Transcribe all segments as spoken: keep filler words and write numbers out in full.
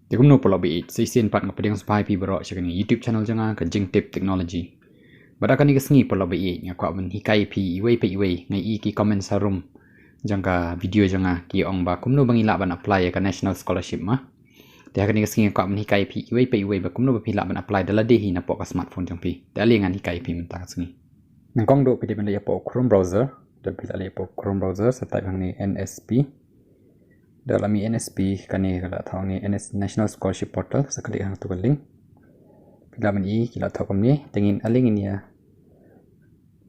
Te kumno paralok ba ïeit, sa shisien pat nga pdiang sngewbha ïa phi baroh sha kane ka YouTube channel jong nga, ka Jingtip Technology. Bad ha kane ka sngi paralok ba ïeit, nga kwah ban hikai ïa phi iwei pa iwei, nga ïohi ki comment harum jong ka video jong nga ki ong ba kumno ba ngi lah ban apply ïa ka national scholarship ma. Te ha kane ka sngi nga kwah ban hikai ïa phi iwei pa iwei ba kumno ba phi lah ban apply da lade hi napoh ka smartphone jong phi. Te ale ngan hikai ïa phi mynta ka sngi. Nyngkong duh phi dei ban leit hapoh Chrome browser. Te phi lah leit hapoh Chrome browser, sa type hangne N S P. Da la mih N S P, kane ka la thoh hangne N S National Scholarship Portal, sa click hangtu ka link. Phi lah ban i, ki la thoh kumne, te ngin ale ngin ïa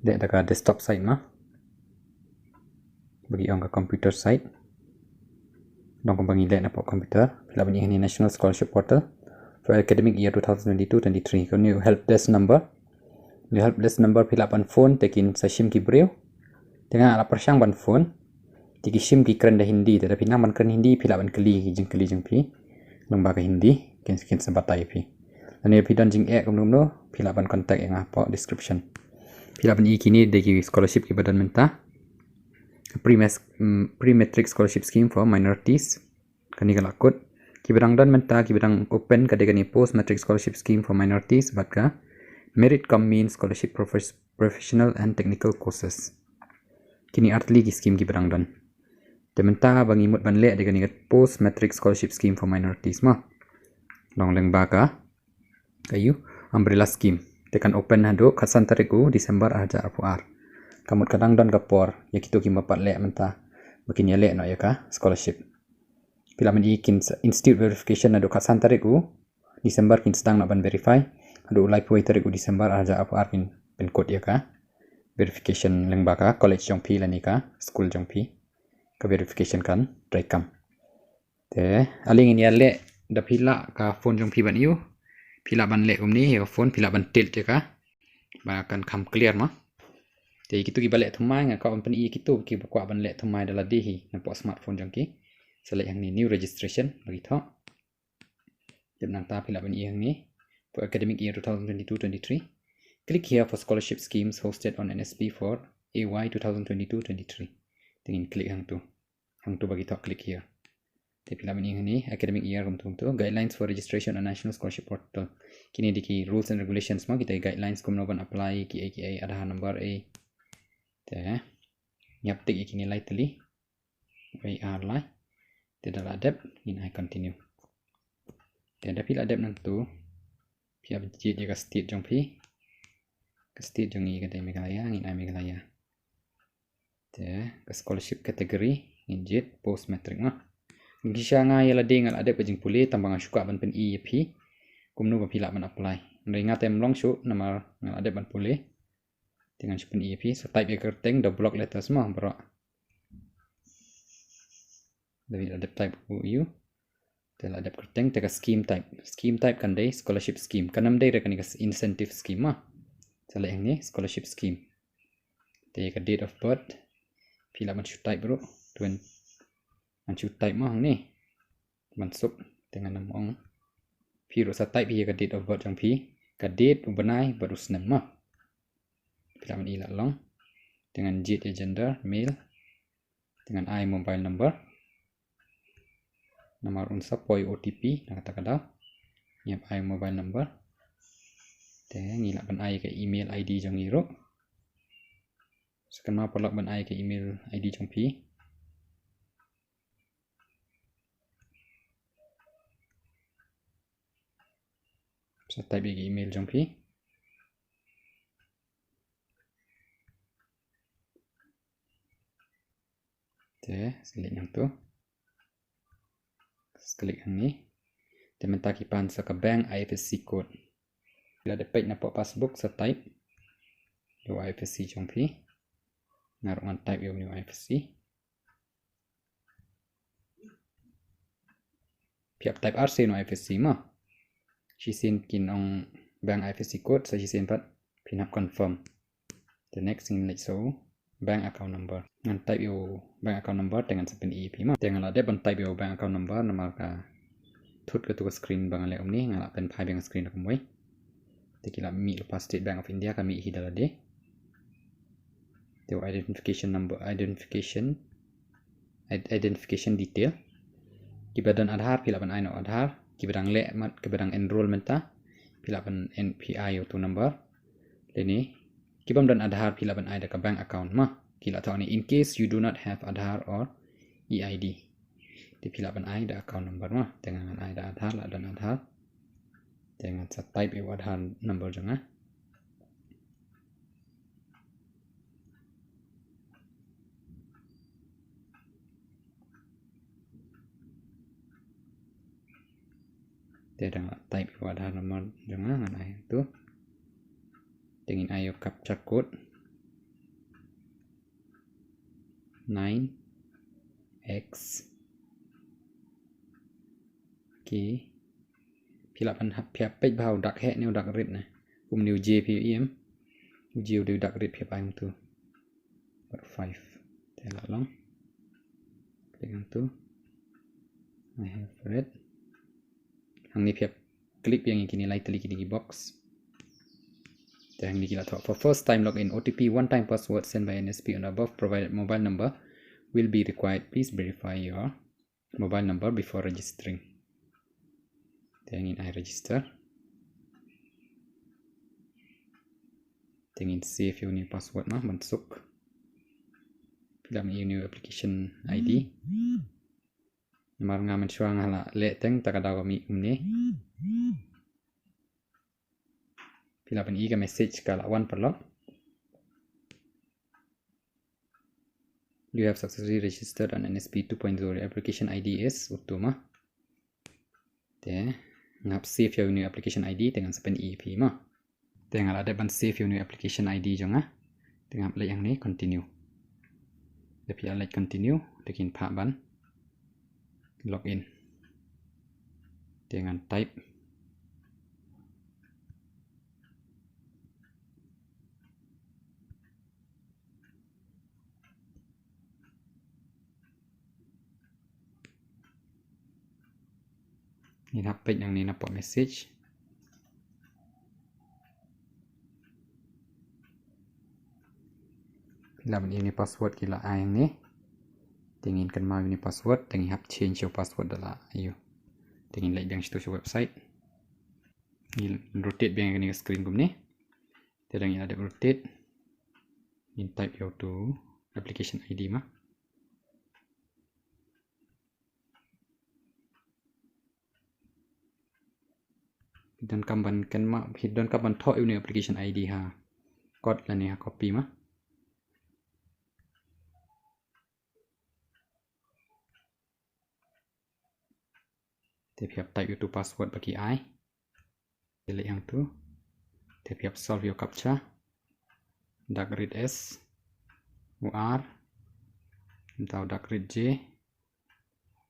leh da ka desktop site ma. Ba ki ong ka computer site. Long kumba ngi leh napoh computer. Phi lah ban i hangne National Scholarship Portal for academic year two thousand twenty-two twenty-three. Kane ka help desk number. Kane ka help desk number phi lah ban phone, te kin sa shim ki briew. Te nga la pyrshang ban phone. Te ki shim ki kren da Hindi, te da phi nang ban kren Hindi, phi lah ban kylli ki jingkylli jong phi lyngba ka Hindi, kin, kin sa batai ïa phi. Lane phi don jingeh kumno kumno, phi lah ban contact ïa nga hapoh description. Phi lah ban i kine dei ki scholarship kiba don mynta. Pre-mes-, mm, Pre-Matric Scholarship Scheme for Minorities. Kane ka la kut. Kiba dang don mynta, kiba dang open ka dei kane Post Matric Scholarship Scheme for Minorities bad ka Merit cum Means Scholarship Profes-, Professional and Technical Courses. Kine artylli ki scheme kiba dang don. Te mynta ba ngi mut ban leh dei kane ka Post Matric Scholarship Scheme for Minorities ma. Long lyngba ka, ka ïa u umbrella scheme. Te kan open haduh khatsan tarik u December ar hajar arphew ar. Ka mut ka dang don ka por ïa kito kiba pat leh mynta ba kin ïaleh noh ïa ka scholarship. Phi lah ban i kin sa institute verification naduh khatsan tarik u December kin sdang noh ban verify. Haduh u laiphew tarik u December ar hajar arphew ar kin pynkut ïa ka verification lyngba ka college jong phi lane ka school jong phi. Ka verification kan treikam. Te ale ngin ïaleh da phi lah ka phone jong phi ban ïoh. Phi lah ban leh kumne ïa ka phone, phi lah ban tilt ïa ka ba kan kham clear ma. Te kito kiba leh thymmai nga kwah ban pyni ïa kito kiba kwah ban leh thymmai da lade hi napoh smartphone jong ki. Sa leit hangne new registration ba ki thoh. Dep nangta phi lah ban i hangne for academic year two thousand twenty-two twenty-three. Click here for scholarship schemes hosted on N S P for A Y two thousand twenty-two twenty-three. Te ngin click hangtu. Hangtu ba ki thoh click here. Te phi lah ban i hangne academic year kumtu kumtu. Guidelines for registration on National Scholarship Portal. Kine dei ki rules and regulations ma, kita guidelines kumno ban apply, kiei kiei, Aadhaar number ei. Te ngi ap tick ïa kine lai tylli. Wei ar lai. Te da la dep ngin ai continue. Te da phi la dep nangtu phi ap jied ïa ka state jong phi. Ka state jong ngi ka dei Meghalaya, ngin ai Meghalaya. Te ka scholarship category ngin jied post matric ma. Ngi sha nga ïa lade nga la dep ka jingpule tang ba nga shu kwah ban pyni ïa phi kumno ba phi lah ban apply. Hynrei nga te ym long shuh namar nga la dep ban pule. Te ngan shu pyni ïa phi, sa type ïa ka kyrteng da block letters ma baroh. Da phi la dep type u ïa u. Te la dep kyrteng te ka scheme type. Scheme type kan dei scholarship scheme. Kan ym dei re kane ka incentive scheme ma. Sa leh hangne scholarship scheme. Te ka date of birth phi lah ban shu type ruh. Twen-, ngan shu type ma hangne. Ban suk te ngan ym ong. Phi ruh sa type ïa ka date of birth jong phi. Ka date, u bnai bad u snem ma. Phi lah ban i lah long. Te ngan jied ïa gender male. Te ngan ai mobile number. Namar un sa poi O T P na kata ka daw. Ngi hap ai mobile number. Te ngi lah ban ai ka email I D jong ngi ruh. Sa kynmaw paralok ban ai ka email I D jong phi. Sa type ïa ka email jong phi. Te sa klik hangtu. Sa klik hangne. Te mynta ki pan sa ka bank I F S C code. La dep peit napoh passbook sa type ïa u I F S C jong phi. Nga ruh ngan type ïa u I F S C. Phi hap type arsien u I F S C ma. Shisien kin ong bank I F S C code, sa shisien pat phin hap confirm. Te next ngin leit sa u bank account number. Ngan type ïa u bank account number te ngan sa pyni ïa phi ma. Te nga la dep ban type ïa u bank account number namar ka thut katu ka screen ba nga leh kumne, nga la pynphai biang ka screen da kumwei. Te ki la mih lypa State Bank of India, ka mih hi da lade. Te u identification number, identification, id-, identification detail. Kiba don Aadhaar phi lah ban ai noh Aadhaar. kiba dang leh mat, kiba dang enroll mynta, phi lah ban en phi ai ïa utu number. Lane ki bym don Aadhaar phi lah ban ai da ka bank account ma. Ki la thoh hangne, in case you do not have Aadhaar or E I D. Te phi lah ban ai da account number ma. Te ngan ai da Aadhaar, la don Aadhaar. Te ngan sa type ïa u Aadhaar number jong nga. Te dang la type ïa u Aadhaar number jong nga, ngan ai tu. Te ngin ai ïa u captcha code nine X K. Phi lah ban hap, phi hap peit bha u dak heh ne u dak rit ne. Kumne u J phi ïohi em. U J u dei u dak rit, phi hap ai kumtu. Bad five. Te la long. Click hangtu. I have read. Hangne phi hap click biang ïa kine lai tylli kine ki box. Te hangne ki la thoh, for first time login, O T P one time password sent by N S P on above provided mobile number will be required. Please verify your mobile number before registering. Te ngin ai register. Te ngin save ïa une u password ma ban suk. Phi lah ban ïa une u application I D. Namar nga mynshuwa nga la leh teng, te ka daw ka mih kumne. Phi lah ban ïohi ka message ka la wan paralok. You have successfully registered on N S P two point zero. Application I D is utu ma. Te nga hap save ïa une u application I D, te ngan sa pyni ïa phi ma. Te nga la dep ban save ïa une u application I D jong nga. Te nga hap leit hangne continue. Te phi la leit continue, te kin phah ban login. Te ngan type. Ngin hap peit hangne na pop message. Phi lah ban ïohi une u password ki la ai hangne. Te ngin kynmaw ïa une u password, te ngin hap change ïa u password da la ïoh. Te ngin leit biang shato sha website. Ngin rotate biang ïa kane ka screen kumne. Te dang ïa dep rotate, ngin type ïa utu application I D ma. Phi donkam ban kynmaw, phi donkam ban thoh ïa une u application I D ha kot lane ha copy ma. Te phi hap type ïa utu password ba ki ai. Te leit hangtu. Te phi hap solve ïa u captcha. Dak rit S, u R, nangta u dak rit J,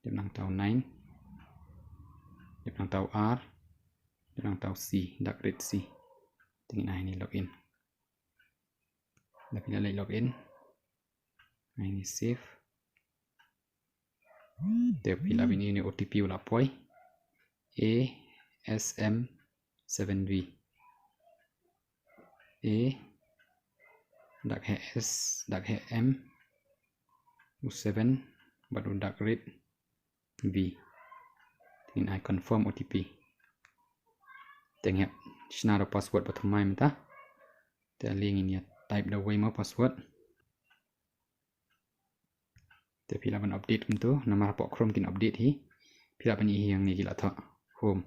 dep nangta u nine, dep nangta u R, dep nangta u C, dak rit C. Te ngin ai hangne login. Lada phi la leit login, ai hangne save. Te phi lah ban ïohi une u O T P u la poi. A S M seven V. A, dak heh S, dak heh M, u seven, bad u dak rit V. Ngin ai confirm O T P. Te ngin hap shna da u password ba thymmai mynta. Te ale ngin ïa type da uwei ma u password. Te phi lah ban update kumtu, namar hapoh Chrome kin update hi. Phi lah ban ïohi hangne ki la thoh home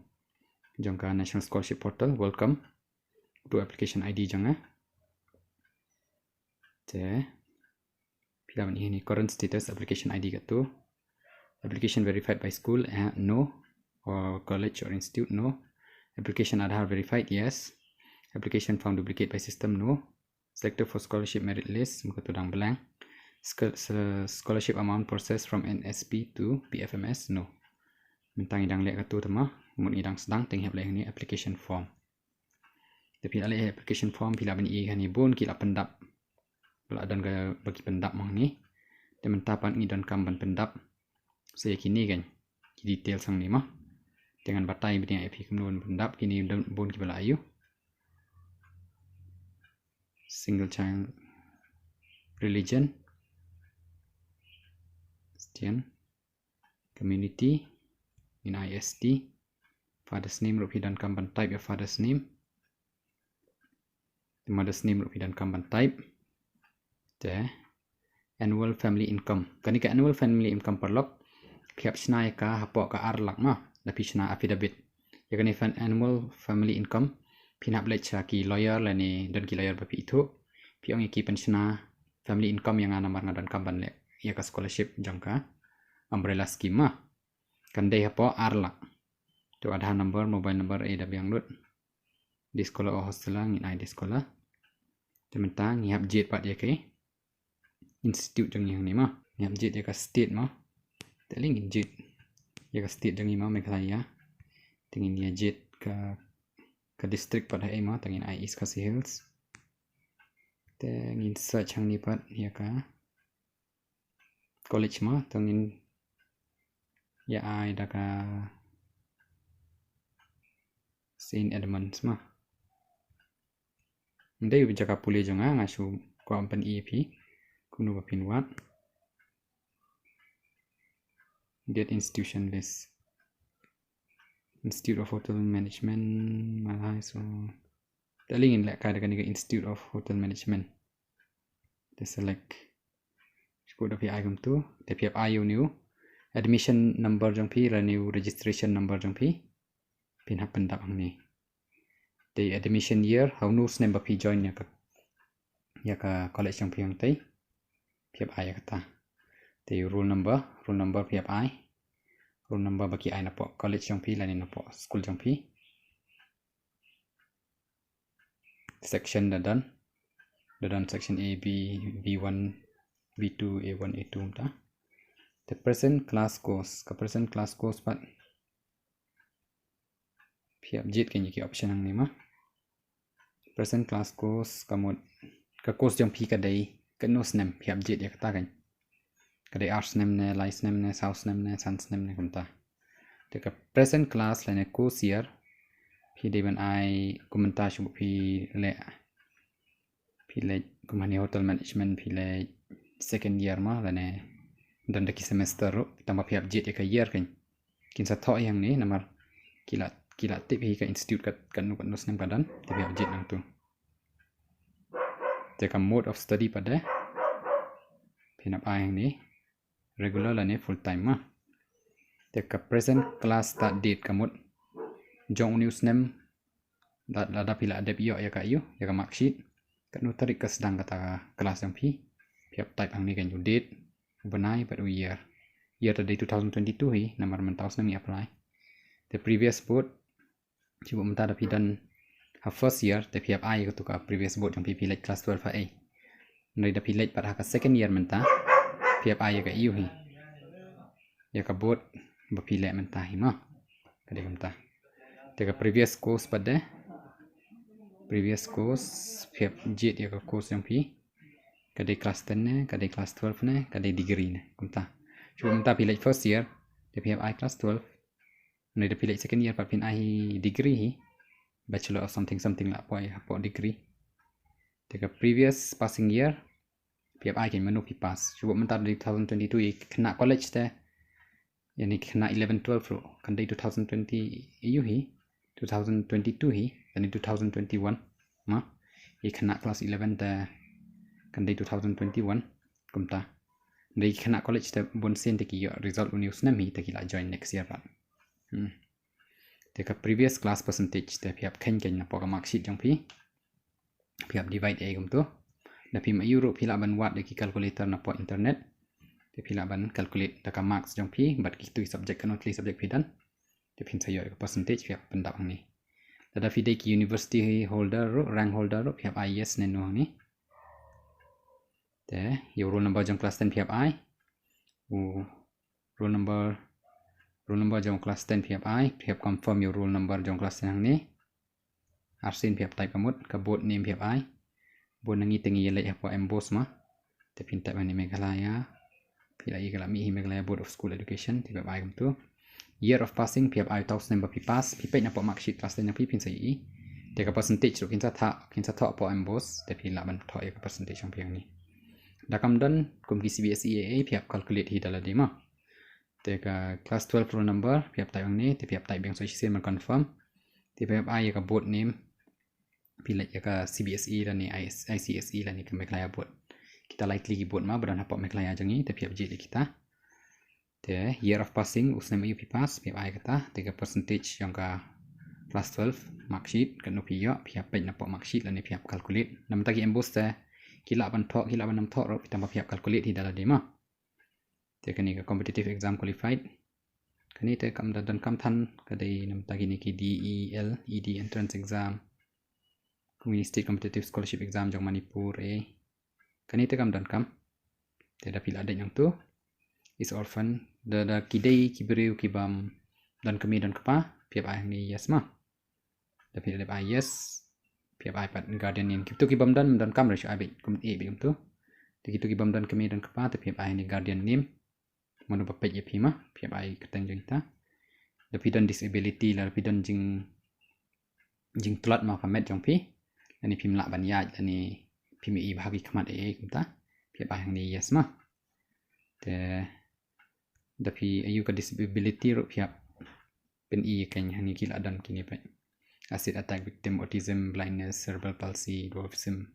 jong ka National Scholarship Portal, welcome. Utu application I D jong nga. Te phi lah ban ïohi hangne current status application I D katu. Application verified by school, eh, no. Or college or institute, no. Application Aadhaar verified, yes. Application found duplicate by system, no. Selected for scholarship merit list, ma katu dang blank. Scho-, se-, scholarship amount processed from N S P to P F M S, no. Mynta ngi dang leh katu te ma, mut ngi dang sdang, te ngi hap leit hangne application form. Te phi la leit application form, phi lah ban ïohi hangne bun ki la pyndap. Ba la don kaba ki pyndap ma hangne. Te mynta pat ngi donkam ban pyndap sa ïa kine kein ki details hangne ma. Te ngan batai bniah ïa phi kumno ban pyndap kine, don bun kiba la ïoh. Single child, religion, Christian, community, ngin ai S T, Father's name ruh phi donkam ban type ïa father's name. Te mother's name ruh phi donkam ban type. Te annual family income. Kane ka annual family income paralok phi hap shna ïa ka hapoh ka ar lak ma, da phi shna affidavit. Ïa kane fan annual family income phin hap leit sha ki lawyer lane don ki lawyer ba phi ithuh. Phi ong ïa ki pynshna family income ïa nga namar nga donkam ban leh ïa ka scholarship jong ka umbrella scheme ma. Kan dei hapoh ar lak. To Aadhaar number, mobile number, A W Anglut. Day scholar or hostler, ngin ai day scholar. Te mynta ngi hap jied pat ïa ka institute jong ngi hangne ma. Ngi hap jied ïa ka state ma. Te lei ngin jied ïa ka state jong ngi ma, Meghalaya. Te ngin ïa jied ka, ka district pat ha ei ma, te ngin ai East Khasi Hills. Te ngin search hangne pat ïa ka college ma, te ngin ïa ai da ka Saint Edmunds ma. Ym dei u jaka pule jong nga, nga shu kwah ban pyni ïa phi kumno ba phin wad. Get institution list. Institute of Hotel Management, Malai, so. Te lei ngin leh kai da kane ka Institute of Hotel Management. Te select. Shu da phi ai kumtu. Te phi hap ai ïa u new admission number jong phi, lane u registration number jong phi. Phin hap pyndap hangne. Te admission year, ha u snem ba phi join ïa ka, ïa ka college jong phi hangtei. Phi hap ai ïa kata. Te roll number, roll number phi hap ai. Roll number ba ki ai napoh college jong phi, lane napoh school jong phi. Section da don. Da don section A, B, B one, B two, A one, A two mynta. Te present class course, ka present class course pat phi hap jied kane ki option hangne ma. Present class course ka mut ka course jong phi ka dei katno snem, phi hap jied ïa kata kan. Ka dei ar snem ne, lai snem ne, saw snem ne, san snem ne, kumta. Te ka present class lane course year phi dei ban ai kum mynta shu phi leh, phi leh kum hangne Hotel Management phi leh second year ma, lane don da ki semester ruh, tang ba phi hap jied ïa ka year kan. Kin sa thoh hangne namar ki la, ki la tip hi ka institute kat, katno katno snem ka don, te phi hap jied nangtu. Te ka mode of study pat de phin hap ai hangne, regular lane full time ma. Te ka present class start date ka mut jong une u snem, lada, lada phi la dep ïoh ïa ka, ïa ka mark sheet, katno tarik ka sdang kata ka class jong phi. Phi hap type hangne kan, u date, u bnai bad u year. Year te dei two thousand twenty-two hi namar mynta u snem ngi apply. Te previous board, shu mynta da phi don ha first year te phi hap ai ïa katu ka previous board jong phi, phi leit class twelve ha ei. Hynrei da phi leit pat ha ka second year mynta phi hap ai ïa ka ïa u hi, ïa ka board ba phi leh mynta hi ma. Ka dei kumta. Te ka previous course pat de, previous course phi hap jied ïa ka course jong phi. Ka dei class ten ne, ka dei class twelve ne, ka dei degree ne, kumta. Shu mynta phi leit first year te phi hap ai class twelve. Hynrei da phi leit second year pat phin ai hi degree hi, Bachelor of something something lah poi hapoh degree. Te ka previous passing year phi hap ai kan mano phi pass. Shu mynta da two thousand twenty-two i khynnah college te, yani khynnah eleven twelve ruh kan dei two thousand twenty ïa u hi, two thousand twenty-two hi, yani two thousand twenty-one ma. I khynnah class eleven te kan dei two thousand twenty-one, kumta. Dei khynnah college te bun sien te ki ïoh result une u snem hi te ki la join next year pat. Hmm. Te ka previous class percentage te phi hap kheiñ kan napoh ka mark sheet jong phi. Phi hap divide ei kumtu. Da phim aiu ruh phi lah ban wad da ki calculator napoh internet. Te phi lah ban calculate da ka marks jong phi bad kitu ki subject, katno tylli subject phi don. Te phin sa ïoh ka percentage, phi hap pyndap hangne. Lada phi dei ki university holder ruh, rank holder ruh, phi hap ai yes ne no hangne. Te ïa u roll number jong class ten phi hap ai. U roll number, roll number jong class ten phi hap ai, phi hap confirm ïa u roll number jong class ten hangne. Arsien phi hap type ka mut, ka board name phi hap ai. Board na ngi te ngi ïa leit hapoh emboss ma. Te phin type hangne Meghalaya. Phi la ïa ka la mih hi Meghalaya Board of School Education, te phi hap ai kumtu. Year of passing phi hap ai uta u snem ba phi pass, phi peit napoh mark sheet class ten na phi phin sa ïohi. Te ka percentage ruh kin sa thoh, kin sa thoh hapoh emboss, te phi lah ban thoh ïa ka percentage jong phi hangne. Da kam don kum ki C B S E A A phi hap calculate hi da lade ma. Te ka class twelve roll number phi hap type hangne, te phi hap type biang sa shisien ban confirm. Te phi hap ai ïa ka board name, phi leh ïa ka C B S E lane I C S E lane ka Meghalaya board. Kita lai tylli ki board ma ba don hapoh Meghalaya jong ngi, te phi hap jied ïa kita. Te year of passing, u snem aïu phi pass, phi hap ai kata. Te ka percentage jong ka class twelve mark sheet, katno phi ïoh, phi hap peit napoh mark sheet lane phi hap calculate. Namar ta ki MBOSE te ki lah ban thoh, ki lah ban ym thoh ruh, tang ba phi hap calculate hi da lade ma. Te kane ka competitive exam qualified. Kane te kam da donkam than, ka dei namar ta kine ki D E L, E D entrance exam, Community State Competitive Scholarship Exam jong Manipur, eh. Kane te kam donkam. Te da phi la dei nangtu, is orphan, da, da ki dei ki briew ki bym don kmie don kpa, phi hap ai hangne yes ma. Da phi la dep ai yes, phi hap ai pat guardian name. Kito ki bym don, donkam ruh shu ai beit kum, eh, beit kumtu. Te kito ki bym don kmie don kpa, te phi hap ai hangne guardian name. Mano ba peit ïa phi ma, phi hap ai kyrteng jong kita. Da phi don disability la, da phi don jing, jingtlot ma ka met jong phi, lane phim lah ban ïaid, lane phim ïohi bha ki khmat eh, kumta, phi hap ai hangne yes ma. Te da phi aïu ka disability ruh phi hap pyni ïa ka hangne, ki la don kine pat. Acid attack victim, autism, blindness, cerebral palsy, dwarfism.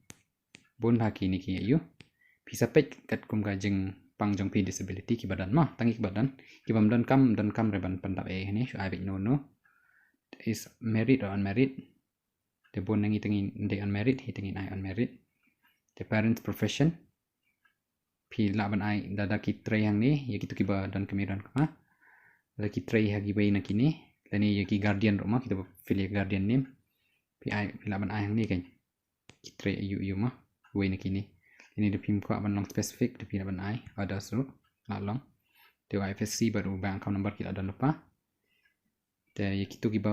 Bun bha kine ki aïu. Phi sa peit katkum ka jingpang jong phi disability kiba don ma, tang kiba don. Ki bym donkam, donkam ruh ban pyndap eh hangne, shu ai beit no no. Is married or unmarried. Te bun na ngi te ngin dei unmarried, hi te ngin ai unmarried. Te parents profession. Phi lah ban ai da, da ki trei hangne, ïa kito kiba don kmie don kpa. Da ki trei ha kiwei na kine, lane ïa ki guardian ruh ma, kito ba fill ïa guardian name. Phi ai, phi lah ban ai hangne kan. Ki trei aïu aïu ma, wei na kine. Lane da phim kwah ban long specific, da phi lah ban ai others ruh, lah long. Te IFSC bad u bank account number ki la don lypa. Te ïa kito kiba,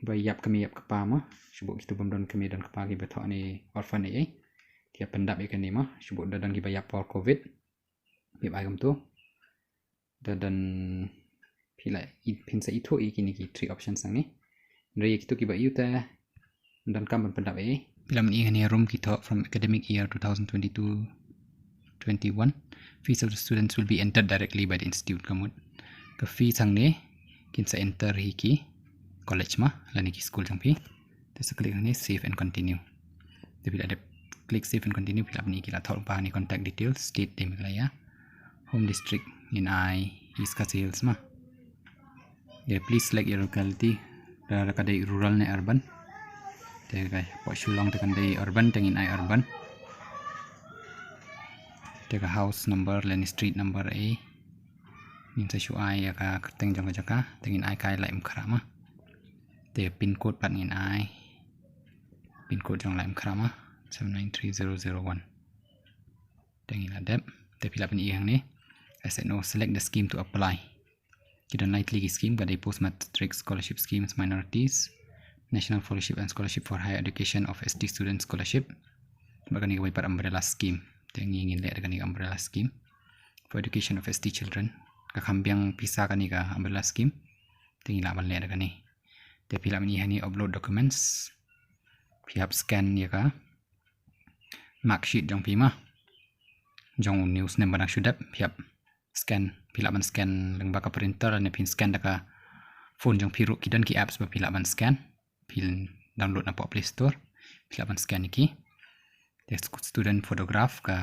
ba ïap kmie ïap kpa ma, shu buh kito bym don kmie don kpa kiba thoh ne orphan eh, eh. Te ïa pyndap ïa kane ma, shu buh da don kiba ïap por covid. Phi hap ai kumtu. Da don, phi la i-, phin sa ithuh ïa kine ki three options hangne. Hynrei ïa kito kiba aïu te donkam ban pyndap eh. Phi la mih hangne, room ki thoh from academic year two thousand twenty-two twenty-one. Fees of the students will be entered directly by the institute, ka mut. Ka fees hangne kin sa enter hi ki college ma, lane ki school jong phi. Te sa click hangne save and continue. Te phi la dep click save and continue, phi la pyni ki la thoh lypa hangne contact details, state dei Meghalaya, home district ngin ai East Khasi Hills ma. Te please select your locality. Lada ka dei rural ne urban. Te ka hapoh Shillong te kan dei urban, te ngin ai urban. Te ka house number lane street number eh, ngin sa shu ai ïa ka kyrteng jong ka jaka, te ngin ai ka Laitumkhrah ma. Te pin code pat ngin ai, pin code jong Laitumkhrah ma, seven nine three zero zero one. Te ngin la dep, te phi la pyni hangne S N O, select the scheme to apply. Ki don lai tylli ki scheme, ka dei Post Matric Scholarship Schemes, Minorities, National Fellowship and Scholarship for Higher Education of S T Student Scholarship. Bad kane kawei pat umbrella scheme. Te ngi ngin leh da kane ka umbrella scheme for education of S T children. Ka kham biang pisa kane ka umbrella scheme. Te ngi lah ban leh da kane. Te phi la pyni hangne upload documents. Phi hap scan ïa ka mark sheet jong phi ma, jong une u snem ba dang shu dep, phi hap scan, phi lah ban scan lyngba ka printer ne phin scan da ka phone jong phi ruh, ki don ki apps ba phi lah ban scan, phin download napoh Play Store, phi lah ban scan ïa ki. Te sku-, student photograph, ka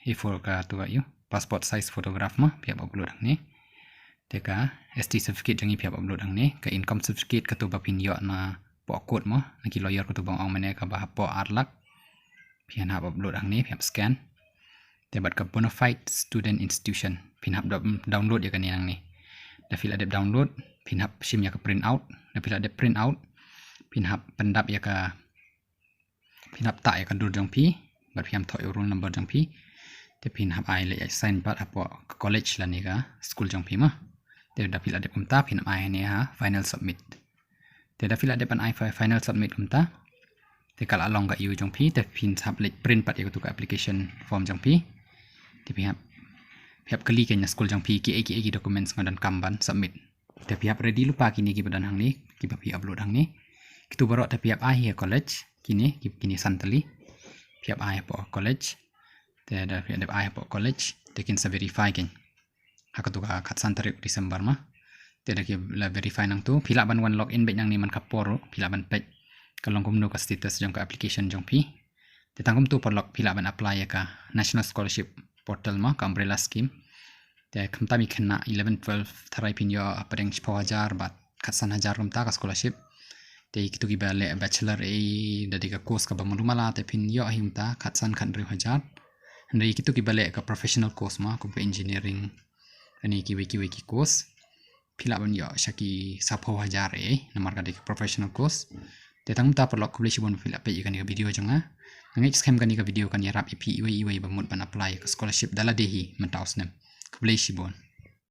A four, ka tu ka ïu, passport size photograph ma, phi hap upload hangne. Te ka S T certificate jong ngi phi hap upload hangne, ka income certificate katu ba phin ïoh napoh court ma, na ki lawyer katu ba nga ong mynne kaba hapoh ar lak. Phin hap upload hangne, phi hap scan. Te bad ka bona fide student institution, phin hap do-, download ïa kane nangne. Da phi la dep download, phin hap shim ïa ka print out. Da phi la dep print out, phin hap pyndap ïa ka, phin hap tah ïa ka dur jong phi, bad phi hap thoh ïa u roll number jong phi. Te phin hap ai leh ïa sign pat hapoh ka college lane ka school jong phi ma. Te da phi la dep kumta, phin hap ai hangne ha final submit. Te da phi la dep ban ai fi-, final submit kumta, te ka la long ka ïu jong phi, te phin hap leit print pat ïa katu ka application form jong phi. Te phi hap, phi hap kylli kane na school jong phi kiei kiei ki documents nga donkam ban submit. Te phi hap ready lypa kine kiba don hangne, kiba phi upload hangne. Kitu baroh te phi hap ai ha college, kine, ki-, kine san tylli. Phi hap ai hapoh college. Te da phi hap ai hapoh college, te kin sa verify kane. ha katu ka khatsan tarik December ma. Te da ki la verify nangtu, phi lah ban wan log in beit nangne man ka por ruh, phi lah ban peit ka long kumno ka status jong ka application jong phi. Te tang kumtu paralok phi lah ban apply ïa ka National Scholarship Portal ma, ka umbrella scheme. Te khamtam ïa ki khynnah eleven twelve tharai phin ïoh hapdeng shiphew hajar bad khatsan hajar kumta ka scholarship. Te kitu kiba leh bachelor ei da dei ka course kaba malu mala te phin ïoh hi kumta khatsan khathynriew hajar. Hynrei kitu kiba leh ka professional course ma, kum ka engineering, kane kiwei kiwei ki course, phi lah ban ïoh sha ki saphew hajar ei, namar ka dei ka professional course. Te tang kumta paralok, khublei shibun phi la peit ïa kane ka video jong nga. Nga ngeit skhem kane ka video kan ïarap ïa phi iwei iwei ba mut ban apply ïa ka scholarship da lade hi mynta u snem. Khublei shibun.